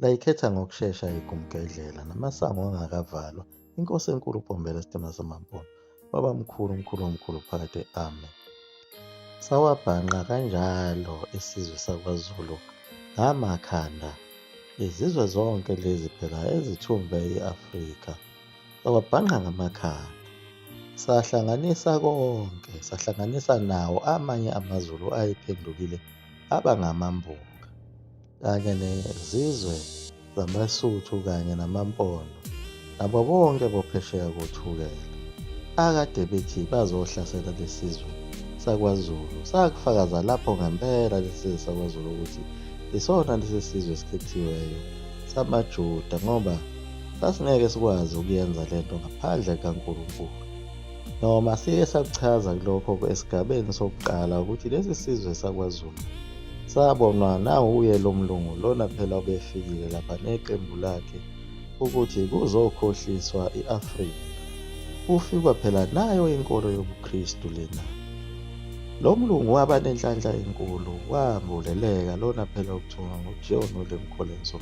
Layikhetha ngokushesha igumgedlela namasango angakavalwa inkosi enkulu uBhombela Sidima samaMpondo babamkhulu umkhulu omkhulu phakade amen. Sawabhanqa kanjalo isizwe sakwaZulu ngamakhanda izizwe zonke lezi phela ezithumbe i-Afrika sawabhanqa ngamakhanda sahlanganisa konke sahlanganisa nawo amanye amaZulu ayephendukile aba ngamaMbuka kanye nezizwe zamaSuthu kanye namaMpondo nabo bonke bophesheya koThukela akade bethi bazohlasela lesizwe sakwaZulu. Sakufakaza lapho ngempela lesizwe sakwaZulu ukuthi isona lesi sizwe esikhethiweyo samaJuda ngoba sasingeke sikwazi ukuyenza lento ngaphandle kaNkulunkulu. Noma sike sakuchaza kulokho esigabeni sokuqala ukuthi lesi sizwe sakwaZulu sabonwa nawuye lo mlungu lona phela obefikile lapha neqembu lakhe ukuthi kuzokhohliswa i-Afrika. Kufikwa phela nayo inkolo yobuKristu lena. Lo mlungu waba nenhlanhla enkulu wambuleleka lona phela okuthiwa nguJohn William Colenso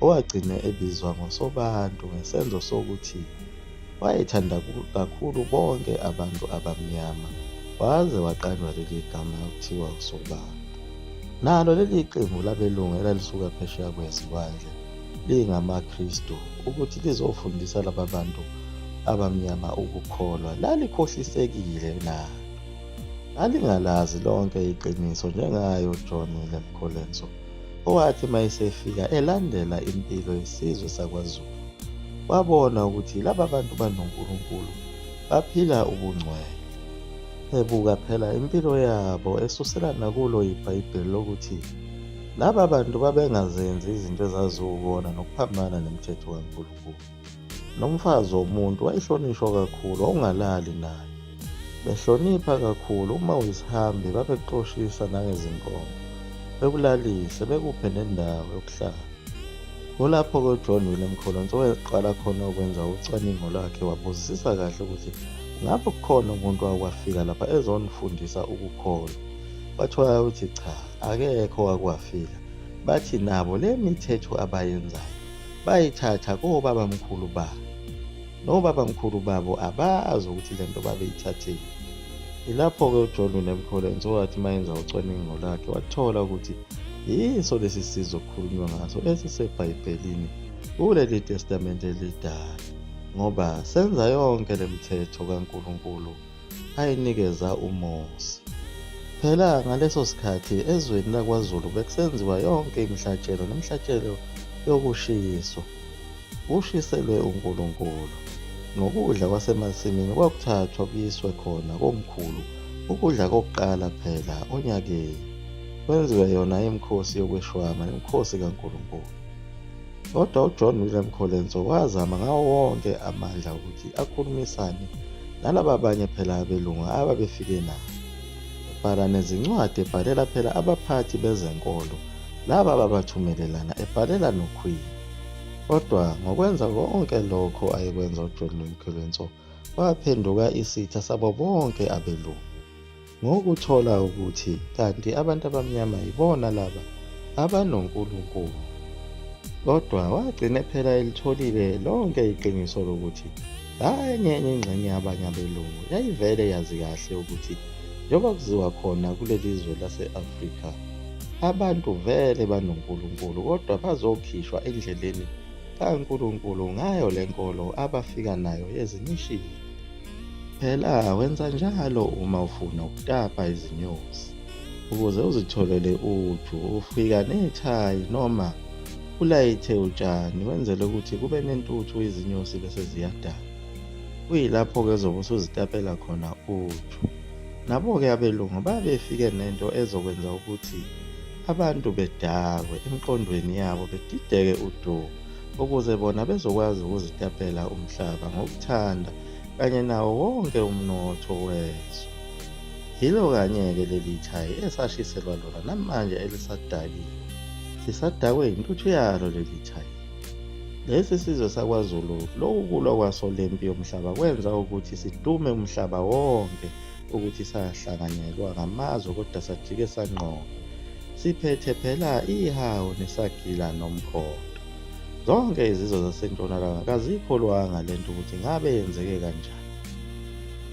owagcine ebizwa ngoSobantu ngesenzo sokuthi Wayethanda kakhulu bonke abantu abamnyama waze waqanjwa leli gama kuthiwa uSobantu. Nalo leli qembu labelungu elalisuka phesheya kwezilwandle lingamaKristu ukuthi lizofundisa laba bantu abamnyama ukukholwa lalikhohlisekile nalo. Lalingalazi lonke iqiniso njengaye uJohn William Colenso owathi mayesefika elandela impilo yesizwe sakwaZulu wabona ukuthi laba bantu banoNkulunkulu baphila ubungcwele. Ebuka phela impilo yabo esusela nakulo iBhayibheli lokuthi laba bantu babengazenzi izinto ezaziwukona nokuphambana nemithetho kaNkulunkulu. Nomfazi womuntu wayehlonishwa kakhulu, wawungalali naye. Behlonipha kakhulu uma uyisihambi babekuxoshisa nangezinkomo, bekulalise, bekuphe nendawo yokuhlala. Kulapho-ke uJohn William Collins oweqala khona ukwenza ucwaningo lwakhe wabuzisisa kahle ukuthi ngabe kukhona umuntu owakwafika lapha ezonifundisa ukukholwa. Kwatholakala ukuthi cha, akekho owakwafika. Bathi nabo le mithetho abayenzayo bayithatha kobabamkhulu babo. Nobabamkhulu babo abazi ukuthi le nto babeyithathephi. Yilapho-ke uJohn William Collins owathi uma enza ucwaningo lwakhe wathola ukuthi yiso lesi sizwe okukhulunywa ngaso esiseBhayibhelini kuleli Testamente elidala ngoba senza yonke le mithetho kaNkulunkulu ayinikeza uMose. Phela ngaleso sikhathi ezweni lakwaZulu bekusenziwa yonke imihlatshelo nemihlatshelo yokushiswa. Kushiselwe uNkulunkulu. Nokudla kwasemasimini kwakuthathwa kuyiswe khona komkhulu, ukudla kokuqala phela onyakeni. Kwenziwe yona imikhosi yokweshwama nemikhosi kaNkulunkulu. Kodwa uJohn William Colenso wazama ngawo wonke amandla ukuthi akhulumisane nalaba abanye phela abelungu ababefike nabo. Ebhala nezincwadi ebhalela phela abaphathi bezenkolo laba ababathumelelana ebhalela noQueen. Kodwa ngokwenza konke lokho ayekwenza uJohn Mkhelenso waphenduka isitha sabo bonke abelungu. Ngokuthola ukuthi kanti abantu abamnyama yibona laba abanoNkulunkulu. Kodwa wagcine phela elitholile lonke iqiniso lokuthi enye enye ingxenye yabanye abelungu yayivele yazi kahle ukuthi njengoba kuziwa khona kuleli zwe lase-Afrika abantu vele banoNkulunkulu kodwa bazokhishwa endleleni kaNkulunkulu ngayo le nkolo abafika nayo yezimishini. Phela wenza njalo uma ufuna ukutapa izinyosi ukuze uzitholele uju, ufika nethayi noma ulayithe utshani wenzele ukuthi kube nentuthu izinyosi bese ziyadaka. Kuyilapho-ke ozobe usuzitapela khona uju. Nabo-ke abelungu babefike nento ezokwenza ukuthi abantu bedakwe emqondweni yabo bedideke udumo ukuze bona bezokwazi ukuzitapela umhlaba ngokuthanda kanye nawo wonke umnotho wezwe. Yilo kanye-ke leli thayi esashiselwa lona namanje elisadakiwe. Sisadakwe yintuthu yalo leli thayi. Lesi sizwe sakwaZulu lokhu kulwa kwaso lempi yomhlaba kwenza ukuthi sidume umhlaba wonke ukuthi sahlanganyelwa ngamazwe kodwa sajike sanqoba. Siphethe phela ihawu nesagila nomkhonto. Zonke izizwe zaseNtshonalanga kaziyikholwanga le nto ukuthi ngabe yenzeke kanjani.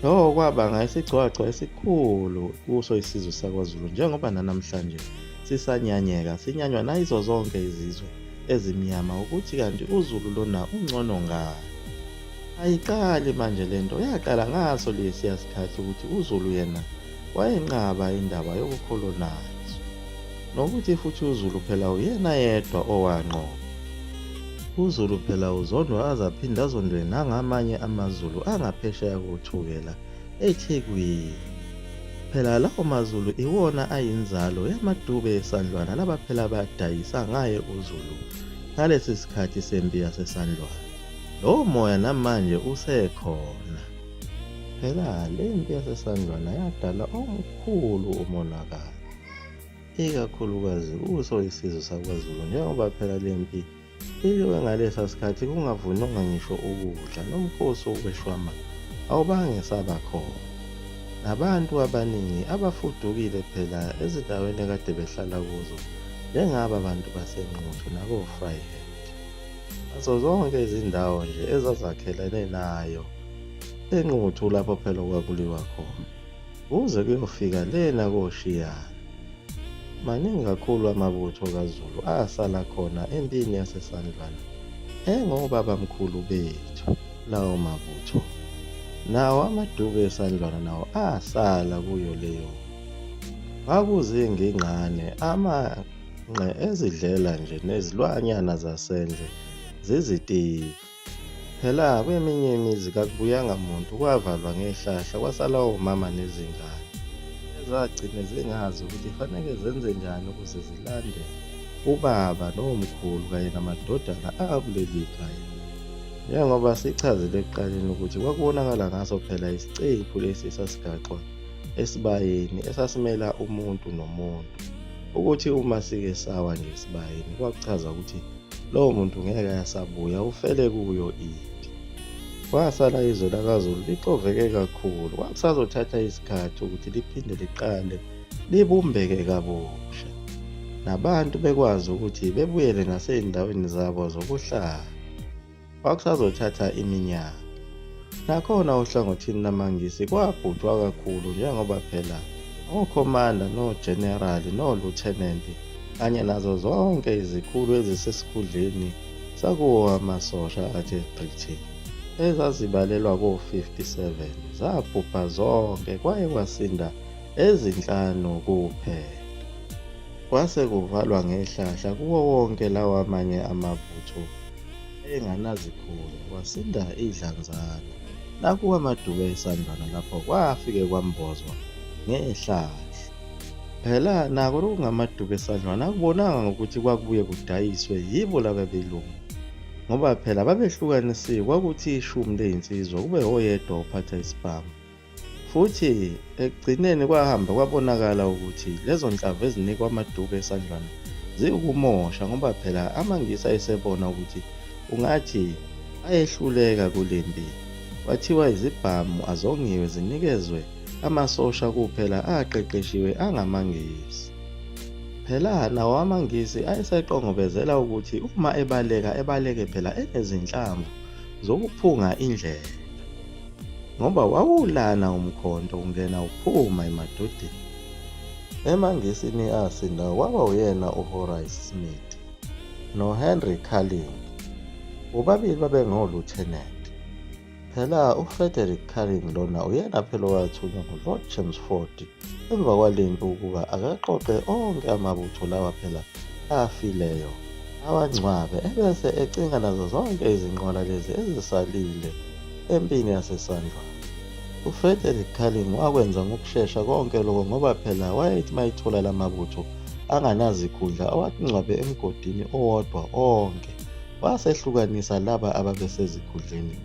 Lokho kwabanga isigcwagcwa esikhulu kuso isizwe sakwaZulu njengoba nanamhlanje sisanyanyeka, sinyanywa nayizo zonke izizwe ezimnyama ukuthi kanti uZulu lona ungcono ngani. Ayiqali manje le nto, yaqala ngaso lesiya sikhathi ukuthi uZulu yena wayenqaba indaba yokukholonayizwa. Nokuthi futhi uZulu phela uyena yedwa owanqoba. UZulu phela uzondwa aze aphinde azondwe nangamanye amaZulu angaphesheya koThukela eThekwini. Phela lawo maZulu iwona ayinzalo yamaDube eSandlwana laba phela badayisa ngaye uZulu ngalesi sikhathi sempi yaseSandlwana. Lowo moya namanje usekhona. Phela le mpi yaseSandlwana yadala omkhulu umonakalo, ikakhulukazi kuso isizwe sakwaZulu njengoba phela le mpi iliwe ngalesa sikhathi kungavunwanga ngisho ukudla nomkhosi wokweshwama awubange saba khona. Nabantu abaningi abafudukile phela ezindaweni ekade behlala kuzo njengaba bantu baseNquthu nakoVryheid. Nazo zonke izindawo nje ezazakhelene nayo eNquthu lapho phela okwakuliwa khona kuze kuyofika lena koShiyane. Maningi kakhulu amabutho kaZulu asala khona empini yaseSandlwana engobabamkhulu bethu lawo mabutho. Nawo amaDube eSandlwana nawo asala kuyo leyo. Kwakuzingingqane ama Nqe ezidlela nje nezilwanyana zasendle zizitika. Phela kweminye imizi kakubuyanga muntu kwavalwa ngehlahla kwasala omama nezingane ezagcine zingazi ukuthi faneke zenze njani ukuze zilande ubaba nomkhulu kanye namadodana akuleli khaya. Njengoba sichazile ekuqaleni ukuthi kwakubonakala ngaso phela isicephu lesi esasigaxwa esibayeni esasimela umuntu nomuntu. Ukuthi uma sike sawa nje esibayeni kwakuchaza ukuthi lowo muntu ngeke asabuya ufele kuyo impi. Kwasala izwe lakaZulu lixoveke kakhulu, kwakusazothatha isikhathi ukuthi liphinde liqale libumbeke kabusha. Nabantu bekwazi ukuthi bebuyele nasey'ndaweni zabo zokuhlala. Kwakusazothatha iminyaka. Nakhona ohlangothini lamaNgisi kwabhujwa kakhulu njengoba phela okhomanda nojenerali noluthenenti kanye nazo zonke izikhulu ezisesikhundleni sakuwo amasosha aseBritain ezazibalelwa ko-57 zabhubha zonke kwaye kwasinda ezinhlanu kuphela. Kwase kuvalwa ngehlahla kuwo wonke lawa amanye amabutho Ayenganazikhundla, kwasinda idlanzana. Nakuwa amadube esandlwana lapho kwafike kwambozwa ngehlahla. Phela nako lokungamadube esandlwana akubonanga ngokuthi kwakubuye kudayiswe yibo laba belungu. Ngoba phela babehlukanisiwe kwakuthi ishumi lezinsizwa kube oyedwa ophatha isibhamu. Futhi ekugcineni kwahamba kwabonakala ukuthi lezo nhlamvu ezinikwa amaDube esandlwana ziwukumosha ngoba phela amaNgisi ayesebona ukuthi ungathi ayehluleka kule mpi. Kwathiwa izibhamu azongiwe zinikezwe amasosha kuphela aqeqeshiwe angamaNgisi. Phela nawo amaNgisi ayeseqongobezela ukuthi uma ebaleka ebaleke phela enezinhlamvu zokuphunga indlela. Ngoba wawulana umkhonto ungena uphuma emadodeni. EmaNgisini asinda kwaba uyena uHorace Smith noHenry Carling. Bobabili babengoluthenenti. Phela uFrederick Carling lona uyena phela owathunywa nguLord Chelmsford emva kwalempi ukuba akaqoqe onke amabutho lawa phela afileyo awangcwabe ebese ecinga nazo zonke izinqola lezi ezisalile empini yaseSandlwana. UFrederick Carling wakwenza ngokushesha konke lokho ngoba phela wayethi mayithola la mabutho anganazikhundla awangcwabe emgodini owodwa onke. Wasehlukanisa laba ababesezikhundleni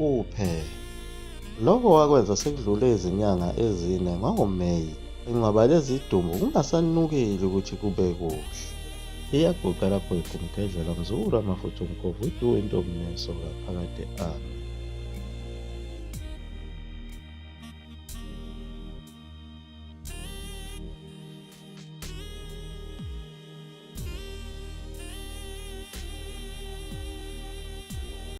kuphela. Lokho wakwenza sekudlule izinyanga ezine ngoMeyi, engcwaba lezidumbu kungasanukeli ukuthi kube kuhle. Iyaguqa lapho igumgedlela mzukulu amafutha umkhovu iduwe intombi nesoka phakade. Amen.